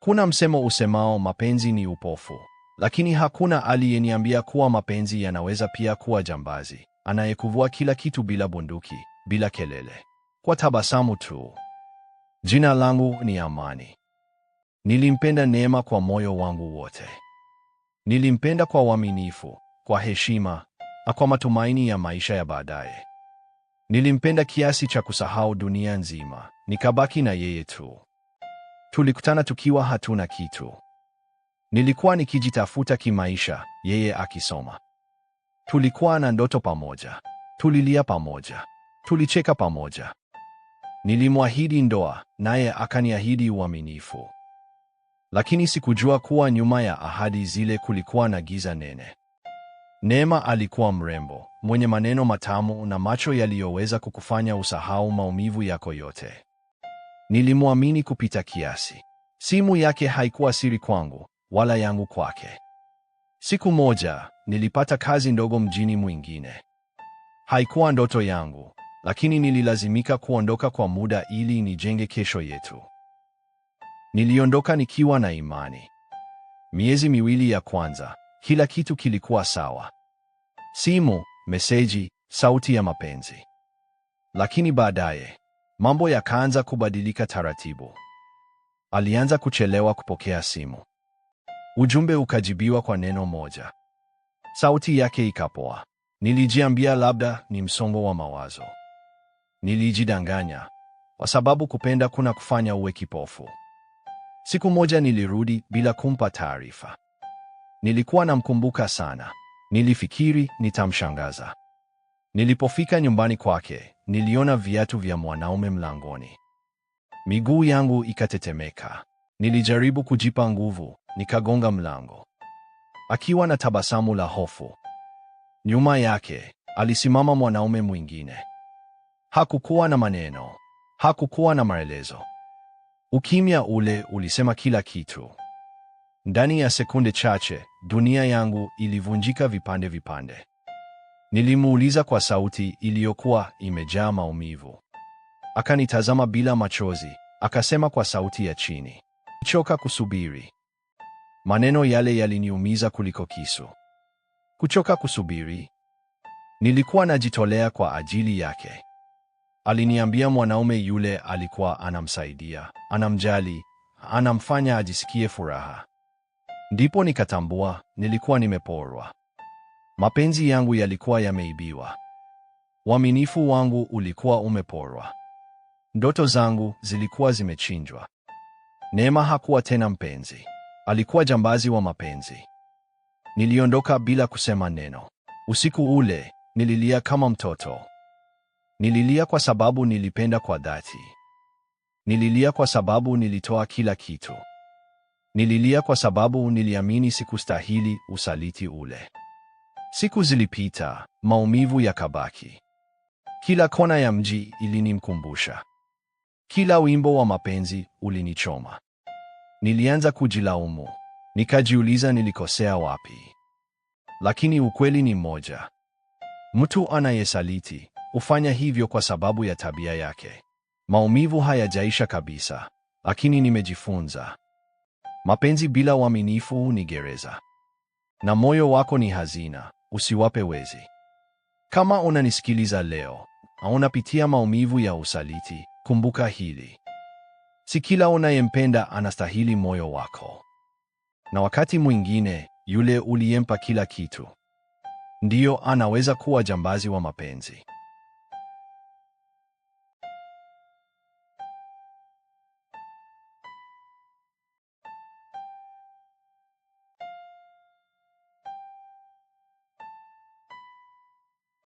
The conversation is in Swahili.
Kuna msemo usemao mapenzi ni upofu, lakini hakuna aliyeniambia kuwa mapenzi yanaweza pia kuwa jambazi anayekuvua kila kitu bila bunduki, bila kelele, kwa tabasamu tu. Jina langu ni Amani. Nilimpenda Neema kwa moyo wangu wote. Nilimpenda kwa uaminifu, kwa heshima na kwa matumaini ya maisha ya baadaye. Nilimpenda kiasi cha kusahau dunia nzima, nikabaki na yeye tu. Tulikutana tukiwa hatuna kitu. Nilikuwa nikijitafuta kimaisha, yeye akisoma. Tulikuwa na ndoto pamoja, tulilia pamoja, tulicheka pamoja. Nilimwahidi ndoa, naye akaniahidi uaminifu. Lakini sikujua kuwa nyuma ya ahadi zile kulikuwa na giza nene. Neema alikuwa mrembo, mwenye maneno matamu na macho yaliyoweza kukufanya usahau maumivu yako yote. Nilimwamini kupita kiasi. Simu yake haikuwa siri kwangu, wala yangu kwake. Siku moja, nilipata kazi ndogo mjini mwingine. Haikuwa ndoto yangu, lakini nililazimika kuondoka kwa muda ili nijenge kesho yetu. Niliondoka nikiwa na imani. Miezi miwili ya kwanza, kila kitu kilikuwa sawa. Simu, meseji, sauti ya mapenzi. Lakini baadaye, mambo yakaanza kubadilika taratibu. Alianza kuchelewa kupokea simu. Ujumbe ukajibiwa kwa neno moja. Sauti yake ikapoa. Nilijiambia labda ni msongo wa mawazo. Nilijidanganya, kwa sababu kupenda kuna kufanya uwe kipofu. Siku moja nilirudi bila kumpa taarifa. Nilikuwa namkumbuka sana. Nilifikiri nitamshangaza. Nilipofika nyumbani kwake, niliona viatu vya mwanaume mlangoni. Miguu yangu ikatetemeka. Nilijaribu kujipa nguvu, nikagonga mlango. Akiwa na tabasamu la hofu. Nyuma yake, alisimama mwanaume mwingine. Hakukuwa na maneno, hakukuwa na maelezo. Ukimya ule ulisema kila kitu. Ndani ya sekunde chache, dunia yangu ilivunjika vipande vipande. Nilimuuliza kwa sauti iliyokuwa imejaa maumivu. Akanitazama bila machozi, akasema kwa sauti ya chini, choka kusubiri. Maneno yale yaliniumiza kuliko kisu. Kuchoka kusubiri? Nilikuwa najitolea kwa ajili yake. Aliniambia mwanaume yule alikuwa anamsaidia, anamjali, anamfanya ajisikie furaha. Ndipo nikatambua nilikuwa nimeporwa. Mapenzi yangu yalikuwa yameibiwa. Uaminifu wangu ulikuwa umeporwa. Ndoto zangu zilikuwa zimechinjwa. Neema hakuwa tena mpenzi. Alikuwa jambazi wa mapenzi. Niliondoka bila kusema neno. Usiku ule, nililia kama mtoto. Nililia kwa sababu nilipenda kwa dhati. Nililia kwa sababu nilitoa kila kitu. Nililia kwa sababu niliamini sikustahili usaliti ule. Siku zilipita, maumivu yakabaki. Kila kona ya mji ilinimkumbusha. Kila wimbo wa mapenzi ulinichoma. Nilianza kujilaumu. Nikajiuliza nilikosea wapi. Lakini ukweli ni mmoja. Mtu anayesaliti hufanya hivyo kwa sababu ya tabia yake. Maumivu hayajaisha kabisa, lakini nimejifunza. Mapenzi bila uaminifu ni gereza. Na moyo wako ni hazina, usiwape wezi. Kama unanisikiliza leo, au unapitia maumivu ya usaliti, kumbuka hili. Si kila unayempenda anastahili moyo wako. Na wakati mwingine, yule uliyempa kila kitu, ndiyo anaweza kuwa jambazi wa mapenzi.